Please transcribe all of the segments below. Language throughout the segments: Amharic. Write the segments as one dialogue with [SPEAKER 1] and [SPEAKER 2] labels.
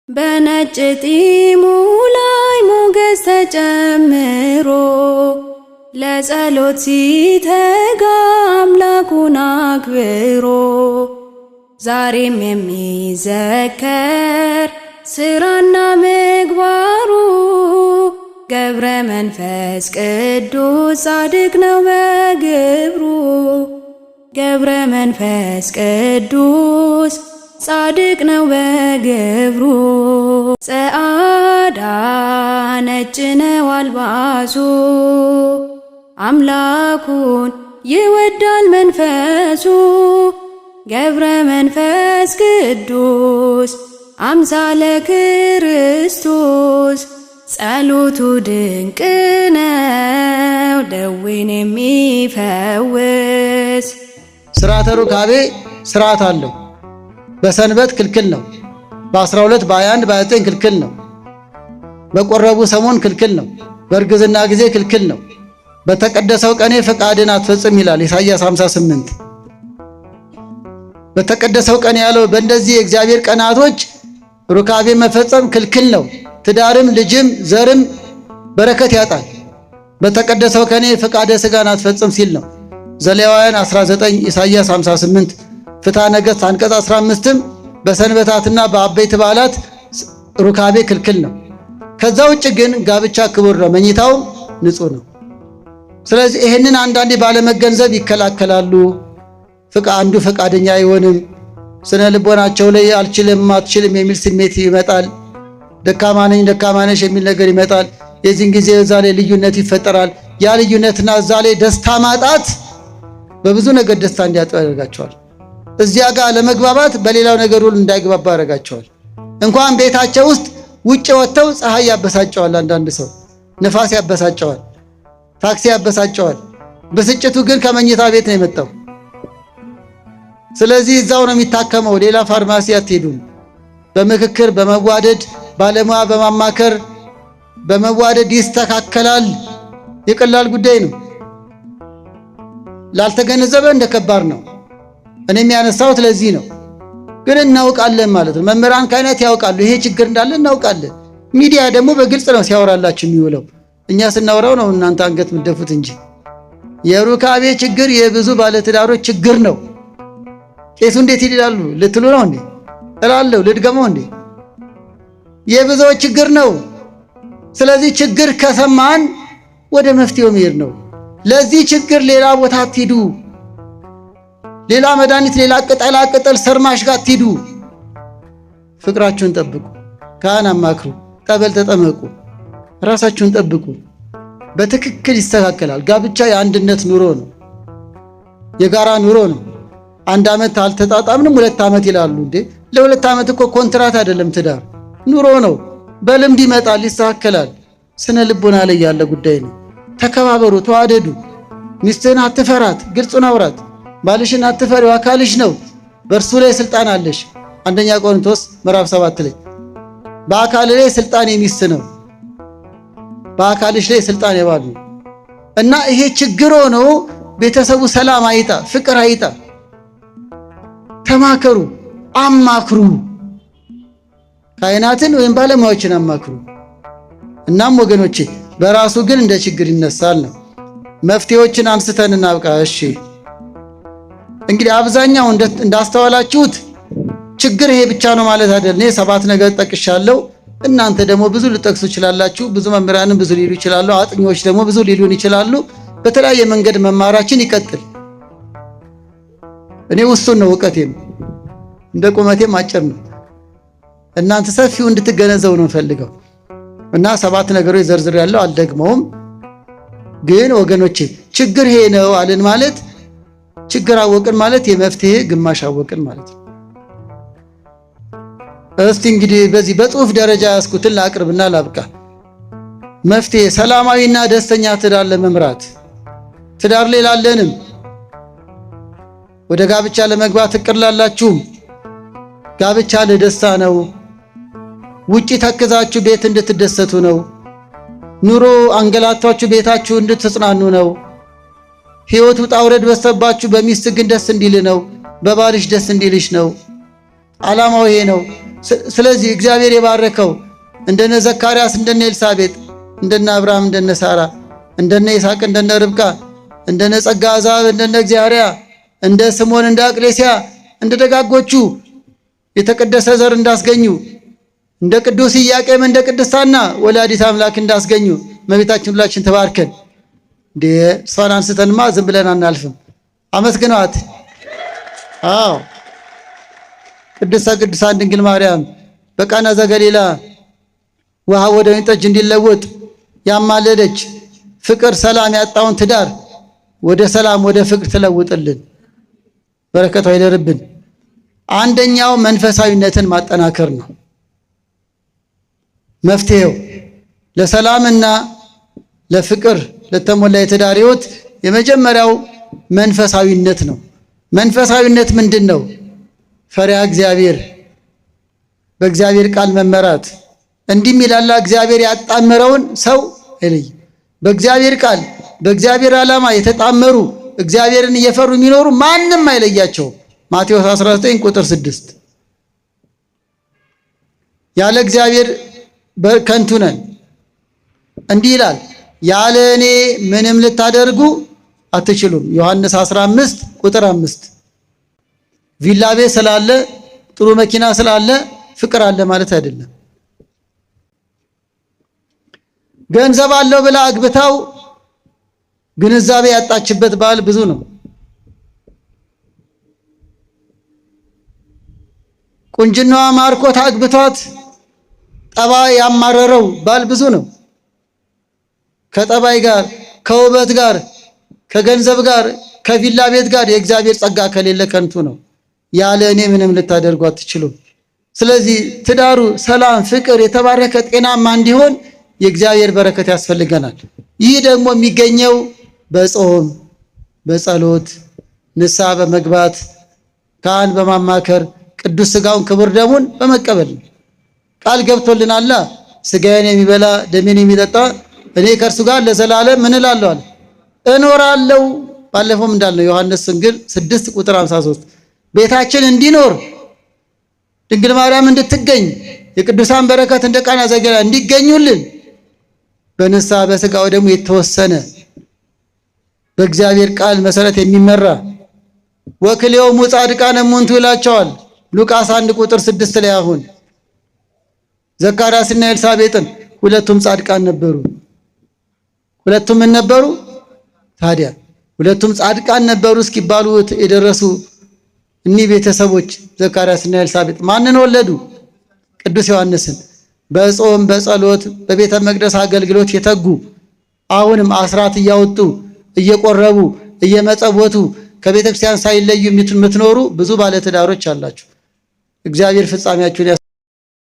[SPEAKER 1] በነጭ ጢሙ ላይ ሞገስ ተጨምሮ ለጸሎት ሲተጋ አምላኩን አክብሮ ዛሬም የሚዘከር ስራና ምግባሩ ገብረ መንፈስ ቅዱስ ጻድቅ ነው በግብሩ። ገብረ መንፈስ ቅዱስ ጻድቅ ነው በግብሩ። ጸዓዳ ነጭ ነው አልባሱ አምላኩን ይወዳል መንፈሱ። ገብረ መንፈስ ቅዱስ አምሳለ ክርስቶስ ጸሎቱ ድንቅ ነው ደዌን የሚፈውስ።
[SPEAKER 2] ስርዓተ ሩካቤ ስርዓት አለው። በሰንበት ክልክል ነው። በ12፣ በ21፣ በ29 ክልክል ነው። በቆረቡ ሰሞን ክልክል ነው። በእርግዝና ጊዜ ክልክል ነው። በተቀደሰው ቀኔ ፈቃድን አትፈጽም ይላል ኢሳይያስ 58። በተቀደሰው ቀን ያለው በእንደዚህ የእግዚአብሔር ቀናቶች ሩካቤ መፈጸም ክልክል ነው። ትዳርም ልጅም ዘርም በረከት ያጣል። በተቀደሰው ቀኔ ፈቃደ ሥጋን አትፈጽም ሲል ነው። ዘሌዋውያን 19፣ ኢሳይያስ 58፣ ፍትሐ ነገሥት አንቀጽ 15ም በሰንበታትና በአበይት በዓላት ሩካቤ ክልክል ነው። ከዛ ውጭ ግን ጋብቻ ክቡር ነው፣ መኝታውም ንጹህ ነው። ስለዚህ ይህንን አንዳንዴ ባለመገንዘብ ይከላከላሉ። አንዱ ፈቃደኛ አይሆንም። ስነ ልቦናቸው ላይ አልችልም አትችልም የሚል ስሜት ይመጣል። ደካማ ነኝ ደካማ ነሽ የሚል ነገር ይመጣል። የዚህን ጊዜ እዛ ላይ ልዩነት ይፈጠራል። ያ ልዩነትና እዛ ላይ ደስታ ማጣት በብዙ ነገር ደስታ እንዲያጡ ያደርጋቸዋል። እዚያ ጋር ለመግባባት በሌላው ነገር ሁሉ እንዳይግባባ ያደርጋቸዋል። እንኳን ቤታቸው ውስጥ ውጭ ወጥተው ፀሐይ ያበሳጨዋል። አንዳንድ ሰው ንፋስ ያበሳጨዋል፣ ታክሲ ያበሳጨዋል። ብስጭቱ ግን ከመኝታ ቤት ነው የመጣው። ስለዚህ እዛው ነው የሚታከመው። ሌላ ፋርማሲ አትሄዱም። በምክክር በመዋደድ ባለሙያ በማማከር በመዋደድ ይስተካከላል። የቀላል ጉዳይ ነው። ላልተገነዘበ እንደ ከባድ ነው። እኔም ያነሳሁት ለዚህ ነው። ግን እናውቃለን ማለት ነው። መምህራን ካህናት ያውቃሉ፣ ይሄ ችግር እንዳለ እናውቃለን። ሚዲያ ደግሞ በግልጽ ነው ሲያወራላችሁ የሚውለው። እኛ ስናወራው ነው እናንተ አንገት የምትደፉት እንጂ። የሩካቤ ችግር የብዙ ባለትዳሮች ችግር ነው። ቄሱ እንዴት ይላሉ ልትሉ ነው እንዴ? እላለሁ። ልድገመው እንዴ? የብዙዎች ችግር ነው። ስለዚህ ችግር ከሰማን ወደ መፍትሄው መሄድ ነው። ለዚህ ችግር ሌላ ቦታ አትሂዱ። ሌላ መድኃኒት፣ ሌላ ቅጠላ ቅጠል ሰርማሽ ጋር አትሂዱ። ፍቅራችሁን ጠብቁ። ካህን አማክሩ፣ ጠበል ተጠመቁ፣ ራሳችሁን ጠብቁ። በትክክል ይስተካከላል። ጋብቻ የአንድነት ኑሮ ነው፣ የጋራ ኑሮ ነው። አንድ ዓመት አልተጣጣምንም 2 ዓመት ይላሉ እንዴ! ለ2 ዓመት እኮ ኮንትራት አይደለም ትዳር፣ ኑሮ ነው። በልምድ ይመጣል፣ ይስተካከላል። ስነ ልቦና ላይ ያለ ጉዳይ ነው። ተከባበሩ፣ ተዋደዱ። ሚስትህን አትፈራት፣ ግልጹን አውራት። ባልሽን አትፈሪው፣ አካልሽ ነው፣ በእርሱ ላይ ስልጣን አለሽ። አንደኛ ቆሮንቶስ ምዕራፍ 7 ላይ በአካል ላይ ስልጣን የሚስት ነው፣ በአካልሽ ላይ ስልጣን የባል ነው። እና ይሄ ችግር ሆኖ ቤተሰቡ ሰላም አይጣ፣ ፍቅር አይጣ። ተማከሩ፣ አማክሩ፣ ካህናትን ወይም ባለሙያዎችን አማክሩ። እናም ወገኖቼ በራሱ ግን እንደ ችግር ይነሳል ነው። መፍትሄዎችን አንስተን እናብቃ። እሺ እንግዲህ አብዛኛው እንዳስተዋላችሁት ችግር ይሄ ብቻ ነው ማለት አይደል። እኔ 7 ነገር ጠቅሻለሁ። እናንተ ደግሞ ብዙ ልጠቅሱ ይችላላችሁ። ብዙ መምህራንም ብዙ ሊሉ ይችላሉ። አጥኚዎች ደግሞ ብዙ ሊሉን ይችላሉ። በተለያየ መንገድ መማራችን ይቀጥል። እኔ ውሱን ነው እውቀቴም እንደ ቁመቴም አጭር ነው። እናንተ ሰፊው እንድትገነዘቡ ነው ፈልገው እና 7 ነገሮች ዘርዝር ያለው አልደግመውም። ግን ወገኖቼ ችግር ይሄ ነው አልን ማለት ችግር አወቅን ማለት የመፍትሄ ግማሽ አወቅን ማለት ነው። እስቲ እንግዲህ በዚህ በጽሁፍ ደረጃ ያስኩትን ላቅርብና ላብቃ። መፍትሄ ሰላማዊና ደስተኛ ትዳር ለመምራት ትዳር ላይ ላለንም ወደ ጋብቻ ለመግባት እቅድ ላላችሁም ጋብቻ ለደስታ ነው። ውጪ ተክዛችሁ ቤት እንድትደሰቱ ነው። ኑሮ አንገላቷችሁ ቤታችሁ እንድትጽናኑ ነው። ሕይወት ውጣ ውረድ በዝቶባችሁ በሚስት ግን ደስ እንዲል ነው። በባልሽ ደስ እንዲልሽ ነው። ዓላማው ይሄ ነው። ስለዚህ እግዚአብሔር የባረከው እንደነ ዘካርያስ፣ እንደነ ኤልሳቤጥ፣ እንደነ አብርሃም፣ እንደነ ሳራ፣ እንደነ ይስሐቅ፣ እንደነ ርብቃ፣ እንደነ ጸጋ አዛብ፣ እንደነ እግዚአብሔር፣ እንደ ስምዖን፣ እንደ አቅሌስያ፣ እንደ ደጋጎቹ የተቀደሰ ዘር እንዳስገኙ፣ እንደ ቅዱስ ኢያቄም፣ እንደ ቅድስት ሐና ወላዲተ አምላክ እንዳስገኙ እመቤታችን ሁላችን ተባርከን። እንዴ እሷን አንስተንማ ዝም ብለን አናልፍም። አመስግኗት። አዎ ቅድስተ ቅዱሳን ድንግል ማርያም በቃና ዘገሊላ ውሃ ወደ ወይን ጠጅ እንዲለወጥ ያማለደች፣ ፍቅር ሰላም ያጣውን ትዳር ወደ ሰላም ወደ ፍቅር ትለውጥልን፣ በረከቷ ይደርብን። አንደኛው መንፈሳዊነትን ማጠናከር ነው መፍትሄው ለሰላምና ለፍቅር ለተሞላ የትዳር ሕይወት። የመጀመሪያው መንፈሳዊነት ነው። መንፈሳዊነት ምንድን ነው? ፈሪሃ እግዚአብሔር፣ በእግዚአብሔር ቃል መመራት። እንዲህም ይላል፣ እግዚአብሔር ያጣመረውን ሰው አይለይም። በእግዚአብሔር ቃል በእግዚአብሔር ዓላማ የተጣመሩ፣ እግዚአብሔርን እየፈሩ የሚኖሩ ማንም አይለያቸውም። ማቴዎስ 19 ቁጥር 6። ያለ እግዚአብሔር ከንቱ ነን። እንዲህ ይላል፣ ያለ እኔ ምንም ልታደርጉ አትችሉም። ዮሐንስ 15 ቁጥር 5። ቪላ ቤት ስላለ፣ ጥሩ መኪና ስላለ ፍቅር አለ ማለት አይደለም። ገንዘብ አለው ብላ አግብታው ግንዛቤ ያጣችበት ባል ብዙ ነው። ቁንጅናዋ ማርኮት አግብቷት ጠባይ ያማረረው ባል ብዙ ነው። ከጠባይ ጋር፣ ከውበት ጋር፣ ከገንዘብ ጋር፣ ከቪላ ቤት ጋር የእግዚአብሔር ጸጋ ከሌለ ከንቱ ነው። ያለ እኔ ምንም ልታደርጉ አትችሉም። ስለዚህ ትዳሩ ሰላም፣ ፍቅር፣ የተባረከ ጤናማ እንዲሆን የእግዚአብሔር በረከት ያስፈልገናል። ይህ ደግሞ የሚገኘው በጾም፣ በጸሎት፣ ንስሐ በመግባት፣ ካህን በማማከር፣ ቅዱስ ስጋውን ክቡር ደሙን በመቀበል ነው። ቃል ገብቶልናላ። ስጋዬን የሚበላ ደሜን የሚጠጣ እኔ ከእርሱ ጋር ለዘላለም ምን እላለሁ አለ፣ እኖራለሁ። ባለፈውም እንዳልነው ዮሐንስ ወንጌል 6 ቁጥር 53። ቤታችን እንዲኖር፣ ድንግል ማርያም እንድትገኝ፣ የቅዱሳን በረከት እንደ ቃና ዘገሊላ እንዲገኙልን በንስሐ በስጋው ደግሞ የተወሰነ በእግዚአብሔር ቃል መሰረት የሚመራ። ወክልኤሆሙ ጻድቃነ እሙንቱ ይላቸዋል ሉቃስ 1 ቁጥር 6 ላይ። አሁን ዘካርያስና ኤልሳቤጥን ሁለቱም ጻድቃን ነበሩ። ሁለቱም ምን ነበሩ ታዲያ? ሁለቱም ጻድቃን ነበሩ እስኪባሉ የደረሱ እኒህ ቤተሰቦች ዘካርያስና ኤልሳቤጥ ማንን ወለዱ? ቅዱስ ዮሐንስን። በጾም፣ በጸሎት፣ በቤተ መቅደስ አገልግሎት የተጉ፣ አሁንም አስራት እያወጡ፣ እየቆረቡ፣ እየመጸወቱ ከቤተ ክርስቲያን ሳይለዩ የምትኖሩ ብዙ ባለትዳሮች አላችሁ። እግዚአብሔር ፍጻሜያችሁን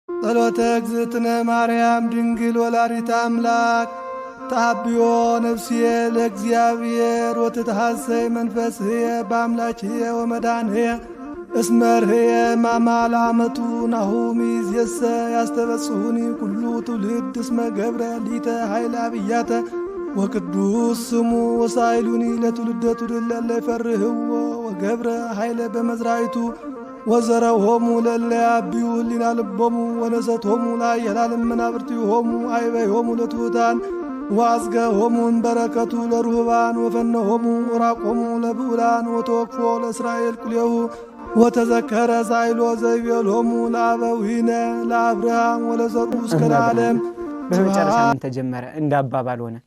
[SPEAKER 3] ጸሎተ እግዝእትነ ማርያም ድንግል ወላዲተ አምላክ። ተአብዮ ነፍስየ ለእግዚአብሔር ወትትሐሰይ መንፈስየ በአምላክየ ወመድኃኒየ፣ እስመ ርእየ ማማላመቱ ናሁ ሚዝየሰ ያስተበጽሁኒ ኩሉ ትውልድ፣ እስመ ገብረ ሊተ ኃይለ አብያተ ወቅዱስ ስሙ፣ ወሳይሉኒ ለትውልደ ትውልድ ለለ ይፈርህዎ፣ ወገብረ ኃይለ በመዝራይቱ ወዘረሆሙ ለለ ያብዩ ህሊና ልቦሙ፣ ወነሰቶሙ ለኃያላን መናብርቲሆሙ፣ አይበይሆሙ ለትሑታን ወአጽገሆሙ እምበረከቱ ለርሁባን፣ ወፈነሆሙ ወራቆሙ ለብዑላን፣ ወተወክፎ ለእስራኤል ቁሌሁ፣ ወተዘከረ ሳይሎ ዘይቤሎሙ ለአበዊነ ለአብርሃም ወለዘርኡ እስከ ለዓለም።
[SPEAKER 4] በመጨረሻ ምን ተጀመረ? እንደ አባባል ሆነ።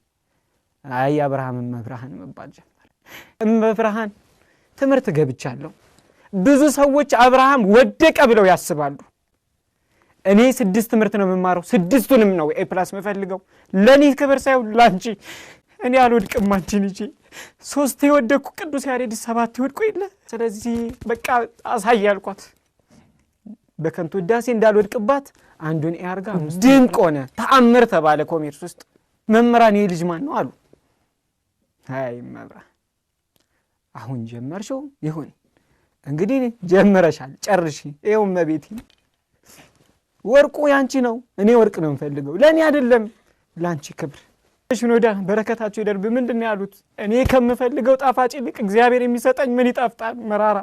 [SPEAKER 4] አይ አብርሃም እመብርሃን መባል ጀመረ። እመብርሃን ትምህርት ገብቻለሁ። ብዙ ሰዎች አብርሃም ወደቀ ብለው ያስባሉ። እኔ ስድስት ትምህርት ነው የምማረው፣ ስድስቱንም ነው A plus የምፈልገው። ለእኔ ክብር ሳይሆን ላንቺ። እኔ አልወድቅም አንቺን ይዤ። ሶስት የወደቅኩ ቅዱስ ያሬድ ሰባት ይወድቆ የለ። ስለዚህ በቃ አሳይ አልኳት። በከንቱ ውዳሴ እንዳልወድቅባት አንዱን A አርጋ ድንቅ ሆነ፣ ተአምር ተባለ። ኮሜርስ ውስጥ መምህራን ይህ ልጅ ማን ነው አሉ። አይ መብራ አሁን ጀመርሽው ይሁን እንግዲህ ጀምረሻል፣ ጨርሺ። ይኸው እመቤቴ ወርቁ ያንቺ ነው። እኔ ወርቅ ነው የምፈልገው፣ ለእኔ አይደለም፣ ለአንቺ ክብር። ሽኖዳ በረከታቸው ይደርብ። ምንድን ነው ያሉት? እኔ ከምፈልገው ጣፋጭ ይልቅ እግዚአብሔር የሚሰጠኝ ምን ይጣፍጣል? መራራ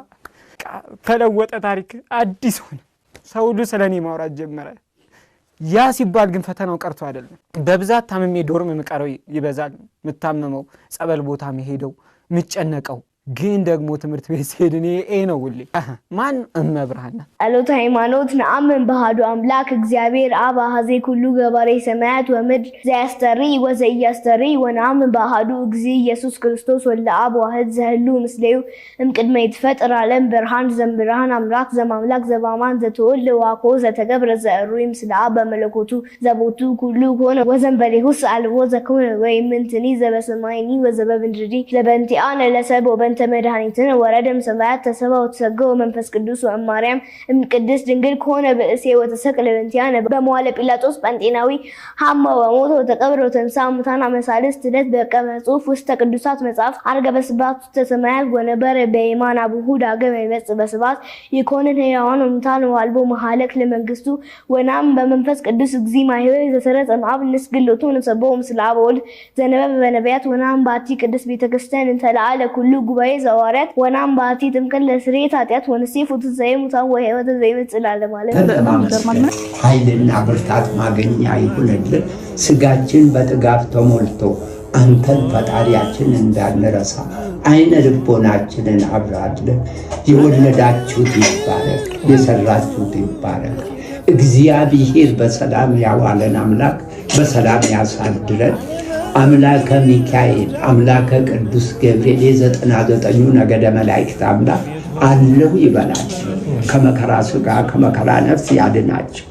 [SPEAKER 4] ተለወጠ፣ ታሪክ አዲስ ሆነ። ሰው ሁሉ ስለ እኔ ማውራት ጀመረ። ያ ሲባል ግን ፈተናው ቀርቶ አይደለም። በብዛት ታምሜ dorm የምቀረው ይበዛል። የምታመመው ጸበል ቦታ መሄደው የምጨነቀው ግን ደግሞ ትምህርት ቤት ሲሄድ እኔ A ነው ሁሌ። ማን እመብርሃን ናት።
[SPEAKER 5] ጸሎተ ሃይማኖት። ነአምን በአሐዱ አምላክ እግዚአብሔር አብ አኃዜ ኩሉ ገባሬ ሰማያት ወምድር ዘያስተርኢ ወዘኢያስተርኢ፣ ወነአምን በአሐዱ እግዚእ ኢየሱስ ክርስቶስ ወልደ አብ ዋሕድ ዘህልው ምስሌሁ እምቅድመ ይትፈጠር ዓለም፣ ብርሃን ዘእምብርሃን፣ አምላክ ዘእምአምላክ፣ ዘበአማን ዘተወልደ ወአኮ ዘተገብረ፣ ዘዕሩይ ምስለ አብ በመለኮቱ፣ ዘቦቱ ኩሉ ኮነ ወዘእንበሌሁሰ አልቦ ዘኮነ ወኢምንትኒ፣ ዘበሰማይኒ ወዘበምድርኒ፣ ዘበእንቲአነ ለሰብእ ወበእንተ መድኃኒትነ ወረደ እምሰማያት ተሰብአ ወተሰገወ እመንፈስ ቅዱስ ወእማርያም እምቅድስት ድንግል ኮነ ብእሴ ወተሰቅለ በእንቲአነ በመዋዕለ ጲላጦስ ጳንጤናዊ፣ ሐመ ወሞተ ወተቀብረ ወተንሥአ እሙታን አመ ሣልስት ዕለት፣ በከመ ጽሑፍ ውስተ ቅዱሳት መጻሕፍት፣ ዐርገ በስብሐት ውስተ ሰማያት ወነበረ በየማነ አቡሁ፣ ዳግመ ይመጽእ በስብሐት ይኰንን ሕያዋን ወሙታን ወአልቦ መሃለክ ለመንግሥቱ። ወነአምን በመንፈስ ቅዱስ እግዚእ ማሕየዊ ዘሠረፀ እምአብ፣ ንስግድ ሎቱ ወንሰብሖ ምስለ አብ ወወልድ ዘነበበ በነቢያት። ወነአምን በአሐቲ ቅድስት ቤተ ክርስቲያን እንተ ለዓለ ኩሉ ጉባኤ ዘሐዋርያት። ወነአምን በአሐቲ ጥምቀት ለስርየተ ኃጢአት፣ ወንሴፎ ትንሣኤ ሙታን ወሕይወተ ዘይመጽእ ለዓለመ ዓለም።
[SPEAKER 6] ለማመስገን ኃይልና ብርታት ማገኛ ይሁንልን። ስጋችን በጥጋብ ተሞልቶ አንተን ፈጣሪያችን እንዳንረሳ አይነ ልቦናችንን አብራልን። የወለዳችሁት ይባረክ፣ የሰራችሁት ይባረክ። እግዚአብሔር በሰላም ያዋለን አምላክ በሰላም ያሳድረን። አምላከ ሚካኤል፣ አምላከ ቅዱስ ገብርኤል፣ የ99ኙ ነገደ መላእክት አምላክ አለሁ ይበላችሁ። ከመከራ ስጋ ከመከራ ነፍስ ያድናችሁ።